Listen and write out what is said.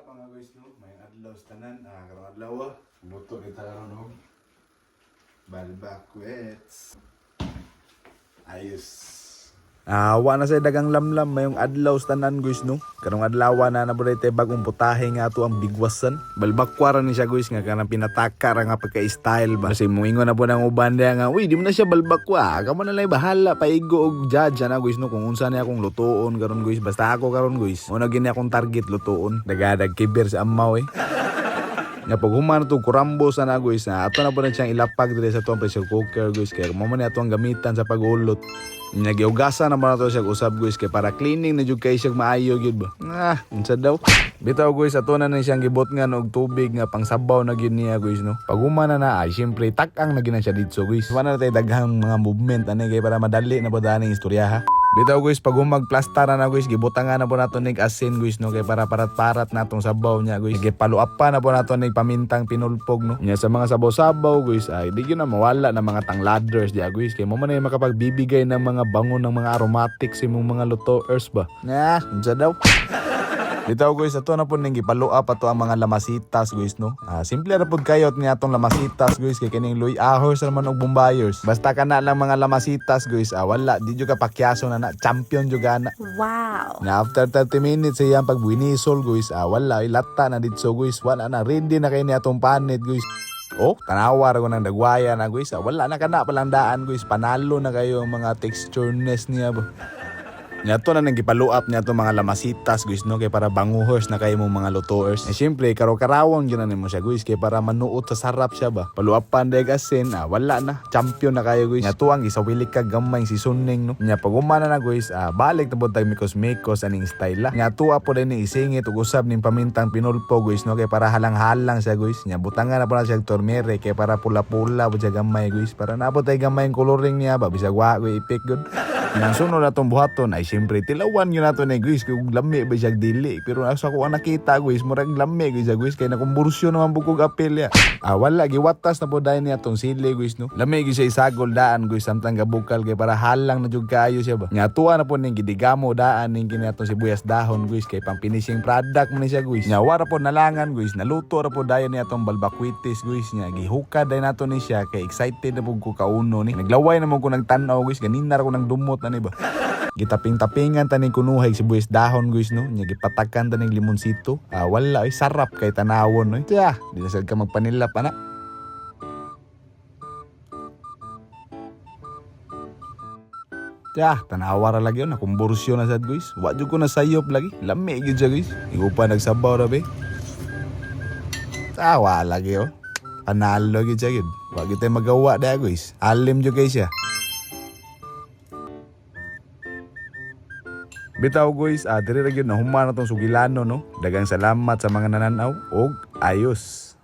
up, mga guys, no? May adlaw sa tanan, karong adlaw ah. Luto kita karon og balbakwets. Ayos. Wa na say dagang lamlam mayong adlaw sa tanan, guys, no. Karong adlaw na na tay bagong putahe nga ato ang bigwasan. Balbakwa ra ni siya, guys, nga kanang pinataka ra nga pagka-style ba. Kasi moingon na po ng uban diya nga, "Uy, di mo na siya balbakwa. Kamo na lang bahala paigo og judge ana, guys, no, kung unsa niya akong lutoon karon, guys. Basta ako karon, guys. Mo na gini akong target lutoon." Dagadag kiber sa amaw eh. Nga pag human to kurambo sa na, guys, na ato na po na siyang ilapag dire sa atong pressure cooker, guys, kay mo man ni ato ang gamitan sa pagulot. Nya giugasa na ba nato siya usab, guys, kay para cleaning na jud kay siya maayo gyud ba. Ah, unsa daw? Bitaw, guys, ato na ni siyang gibot nga og tubig nga pangsabaw na gyud niya, guys, no. Pag human na na ay syempre tak-ang na gyud na siya didto, guys. Wala na tay daghang mga movement ani kay para madali na po dani istorya ha. Bitaw, guys, pag humag plasta na na, guys, gibutangan na po nato nig asin, guys, no, kay para parat-parat na tong sabaw niya, guys. Gipaluap pa na po nato nig pamintang pinulpog, no. Nya sa mga sabaw-sabaw, guys, ay di gyud na mawala na mga tangladers diya, guys, kay mo man ay makapagbibigay ng mga bango ng mga aromatics sa imong mga lutoers ba. Nah, unsa daw? Bitaw, guys, ato na po ning gipalua pa to ang mga lamasitas, guys, no. Simple ra pud kayo ni atong lamasitas, guys, kay kining Luy Ahors ra man og Bumbayers. Basta kana lang mga lamasitas, guys, wala di jud ka pakyaso na na, champion jud ana. Wow. Na after 30 minutes iyang pagwinisol, guys, wala ilata na didto, guys, wala na, ready na kay ni atong panit, guys. Oh, tanawa ra ko ng dagwaya na, guys. Wala na kana palang daan, guys. Panalo na kayo ang mga textureness niya ba. Nya to na nang gipaluap niya to mga lamasitas, guys, no, kay para banguhers na kayo mong mga lutoers. Eh syempre karaw-karawon gyud na nimo siya, guys, kay para manuot sa sarap siya ba. Paluapan deg asin, wala na, champion na kayo, guys. Nya to ang isawili ka gamay seasoning, no. Nya pag humana na, guys, balik na pud tag mikos-mikos aning style la. Nya tuwa po din ni isingit ug usab ning pamintang pinulpo, guys, no, kay para halang-halang siya, guys. Nya butangan na po na siya og turmeric kay para pula-pula po siya gamay, guys, para naabot ay gamay ang coloring niya ba bisag wa ko ipik gud. Nya ang sunod natong buhaton ay syempre tilawan yun nato ni, guys, kung lami ba siya dili, pero sa ako ang nakita, guys, murag lami guys siya, guys, kay nakumbursyon naman bukog apel ya. Wala giwatas na po dayon niya tong sili, guys, no. Lami gyud siya isagol daan, guys, samtang gabukal kay para halang na jud kaayo siya ba. Nya tuwa na po ning gidigamo daan ning kini atong sibuyas dahon, guys, kay pang finishing product man ni siya, guys. Nya wara po nalangan, guys, naluto ra po dayon niya atong balbakwitis, guys. Nya gihukad dayon nato ni siya kay excited na pud ko kauno ni. Naglaway na mo ko nagtan-aw, guys, ganina ra ko nang dumot ani ba. Gitaping-tapingan taning kunuhay sibuyas dahon, guys, no. Nya gipatakan taning limonsito. Wala ay sarap kay tanawon no. Tiya, di na sad ka magpanilap ana. Tiya, tanawa ra lagi yun, nakumbursyo na sad, guys. Wa jud ko nasayop lagi. Lami gyud siya, guys. Igo pa nagsabaw ra be. Tawa lagi oh. Panalo gyud siya gyud. Wa gyud tay magawa da, guys. Alim jud kay siya. Bitaw, guys, diri ra gyud nahuman na tong sugilano, no. Daghang salamat sa mga nananaw og ayos.